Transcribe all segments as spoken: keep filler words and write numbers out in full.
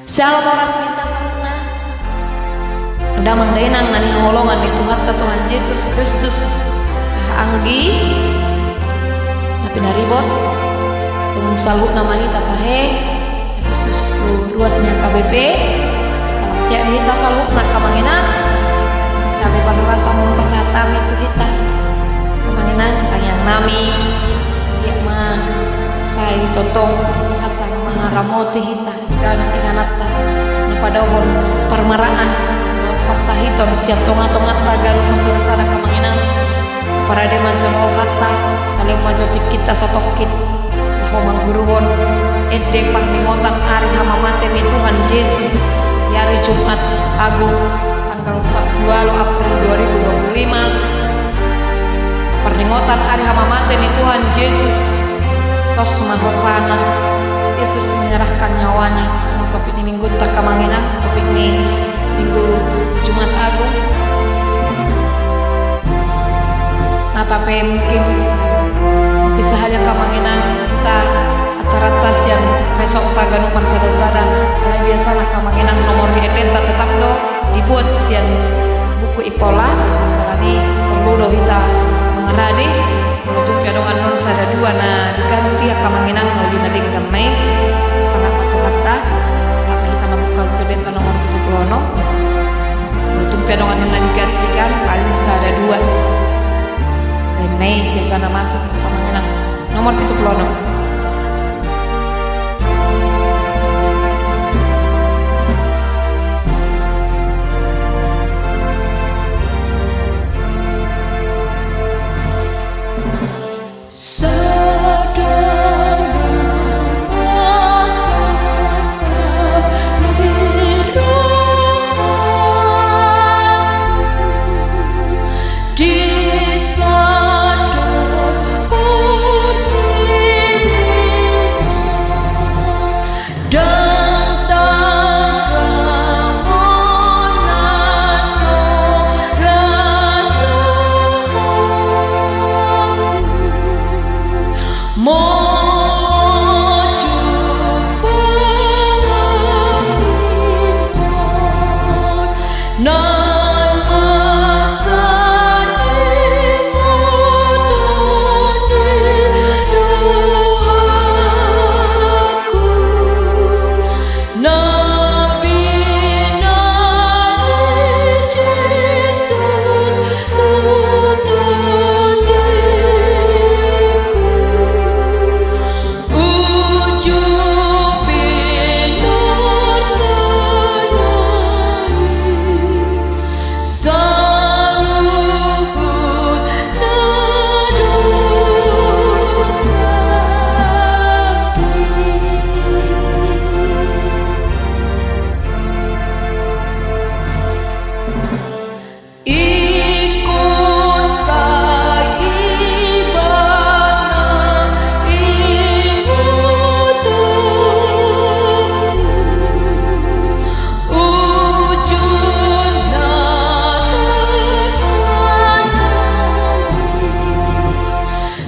Syalom, horas di hita saluhutna. Damang dainang na hinaholongan ni Tuhanta Tuhan Jesus Kristus, anggi na pinaribot, tung saluhutna ma hita tahe, khusus tu ruas ni H K B P. Salam sehat di hita saluhutna, angka amang inang. Gabe panuhoron ma pasahat nami tu hita, angka amang inang, tangiang nami, ia ma sai tongtong Tuhanta na mangaramoti hita, ganup ingananta, na padaohon parmaraan dohot parsahiton sian tongatonganta ganup marsadasada, angka amang inang. Parade ma jolo rohanta, talehon ma jolo tingkinta satongkin laho mangguruhon ende parningotan ari hamamate ni Tuhan Jesus di ari Jumat Agung, tanggal sapuluh ualu April dua ribu dua puluh lima. Parningotan ari hamamate ni Tuhan Jesus. Tos ma hosana, Yesus menyerahkan nyawanya. Topik ni minggunta, angka amang inang, topik ni minggu Jumat Agung. Nah, tapi mungkin, mungkin sahalak, angka amang inang, hita acaranta sian resort ta ganup marsadasada. Alai biasana, angka amang inang, nomor ni endenta tetap do dibuat sian buku Ipola, sahalani porlu do hita mangarade. Molo tung pe adong annon sada dua na diganti, angka amang inang, na uli na denggan ma i, sangap ma Tuhanta. Rap ma hita mambuka buku endenta nomor pitu pulu onom. Molo tung pe adong annon na diganti kan, paling sada dua. Lain na i biasana masuk, angka amang inang. Nomor pitu pulu onom. Sada na masa di sada portibi, dan tangkas na so ras rohangku. Molo jumpa Tuhan, na masa ni motor di rohangku. Na binahen Jesus tu tondiku, ujung pinarsanai. Saluhut na dosangki. Ingkon sai Ibana ingotonku, ujungna tarpanjang.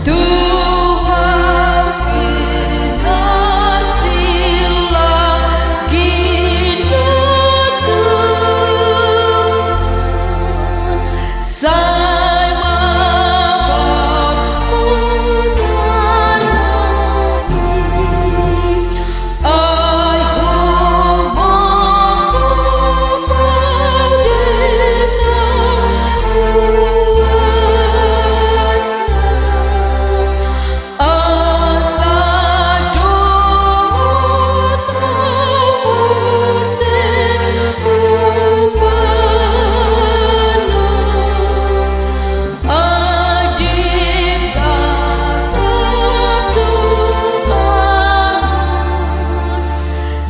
Tuhan, pinarsilang ginot Tuhan, sai mambahen mudarani. Ai Ho ma pamade ta huasa, asa dohot Ho muse umpana. Ai ditatap do angan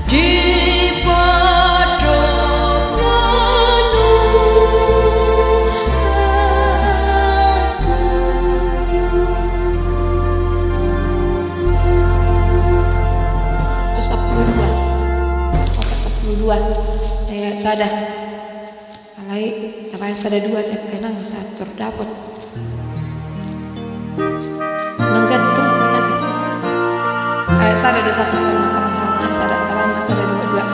di padopan ni huasa. Itu sapuluh dua. Oke, sapuluh dua. Ayat sada. Alai, tabaen sada dua, tiap kenang, sator dapot. Nang gantung, nanti. Ayat sada do, sada, sada, tabaen ma sada dua dua.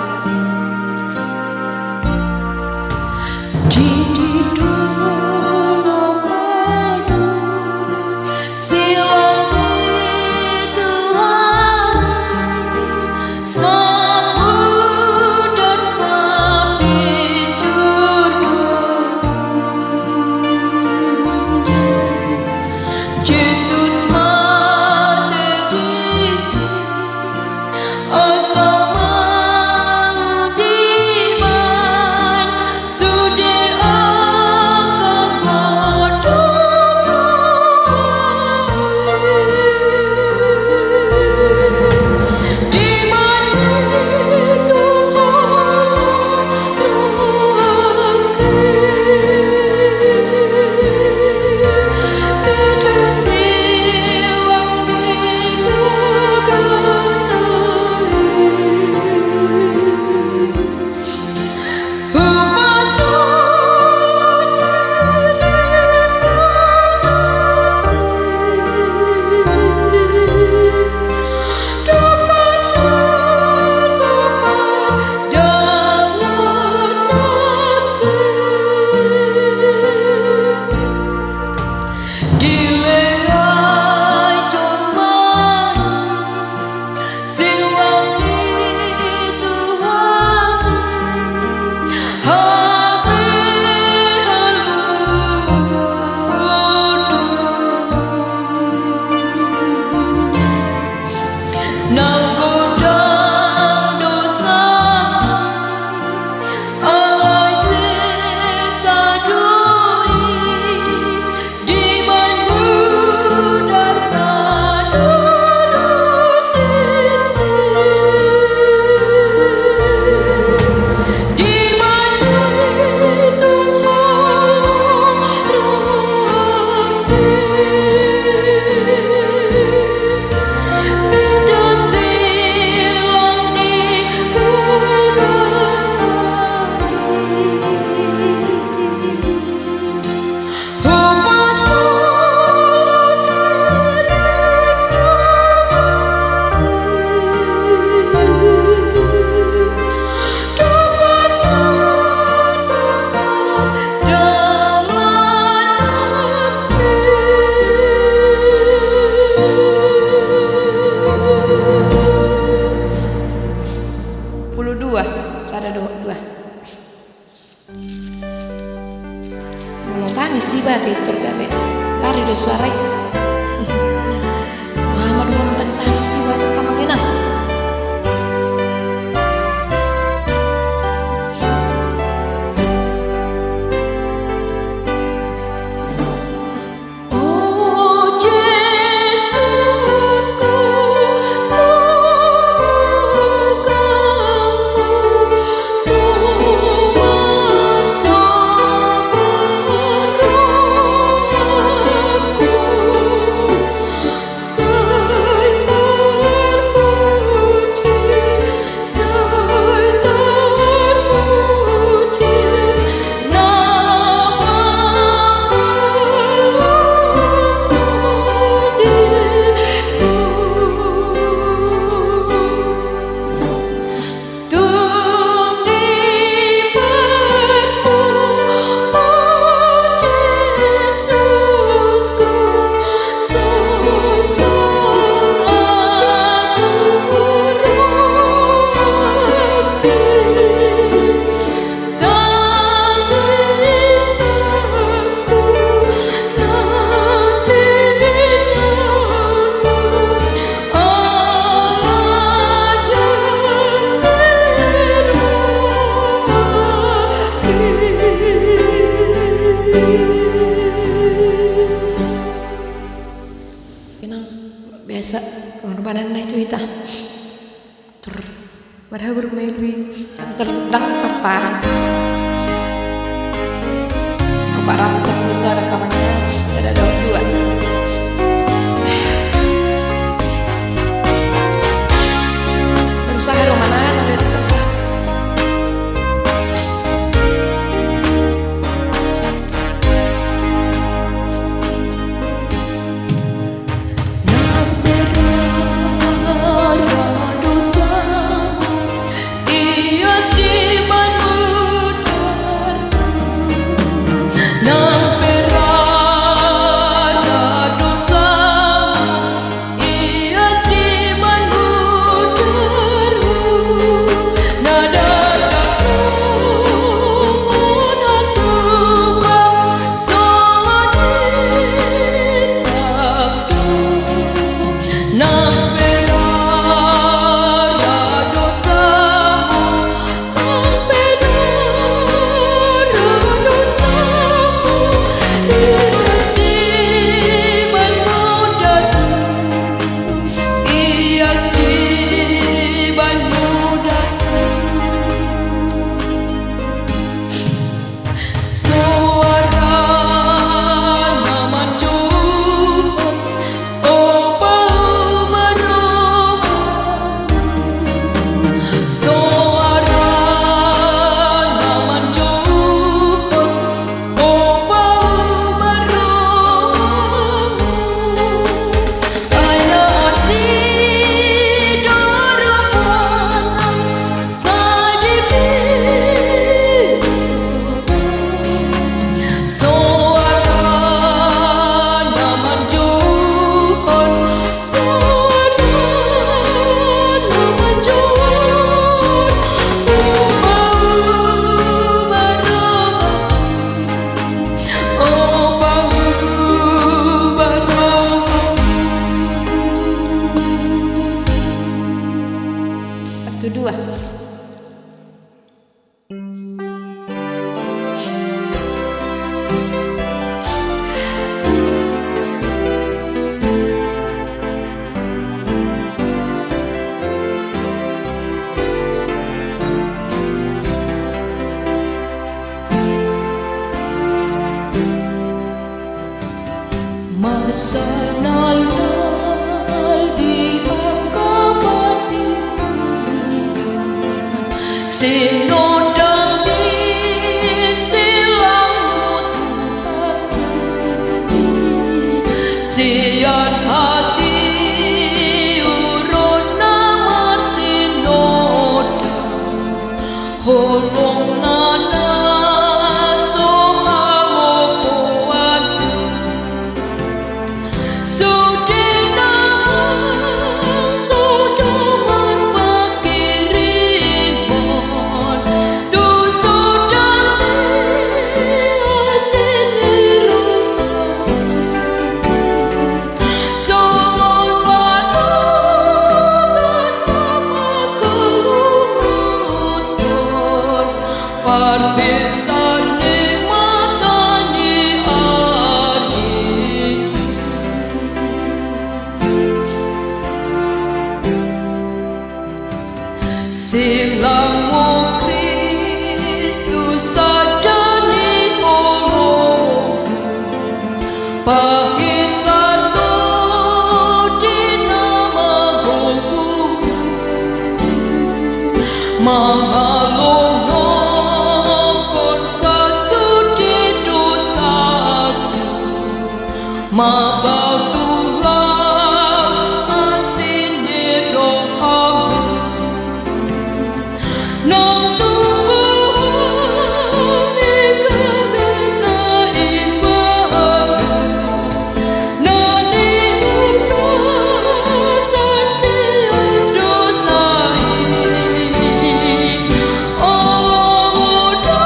Dua, sada dohot dua. Molo tangis iba, pintor gabe lari do suara i. Boha ma dohonon, ndang tangis iba, tangkang ma, Inang. Inang, biasa pengorbananna itu hita. Tur, marhabur ma i, ndang ter-, ndang tertahan. Empat ratus sepuluh sada kamarnya, sada dohot dua. Berusaha rumah nana dari tempat. Satu, dua. Masa na lalal di angka partingkian, sinondang ni silang mutu hati, sian hatiuronna marsinondang. Holong na na so hagogoan, sude na so do marpangkirimon, Parbesar ni mata ni ari. Silang ma Kristus tanda ni holong, pahinsar do di na magogo, mangalongohon sasude dosaku. Mabar tulang asi ni rohamu. Naung tubu hami gabe na i baru, na niurusan sian dosa i. Olo, olo,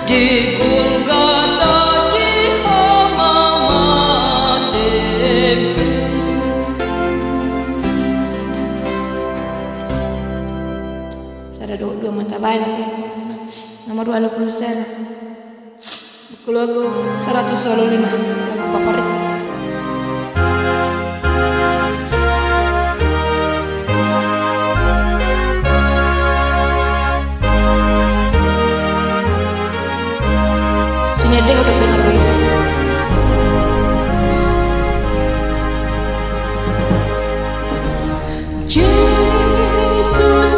di Golgota di hamamatemu. Sada, dua, dua, mata baen ate. Nomor dua puluh sada. Buku lagu seratus dua puluh lima, lagu favorit. Sini deh, udah pengen. Jesus.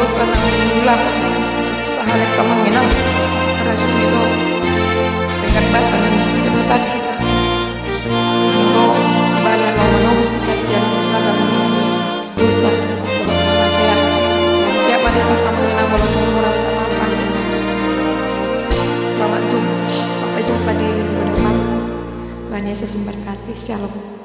dosa na mangulahon sahali angka amang inang, rajumi do denggan basa ni Debata di hita. Ro ibana laho manobus hita sian ragam ni dosa dohot hamatean. Siap ma di angka amang inang molo tung mura minta maaf. Selamat jumpa, sampai jumpa di minggu depan. Tuhan Yesus memberkati. Shalom.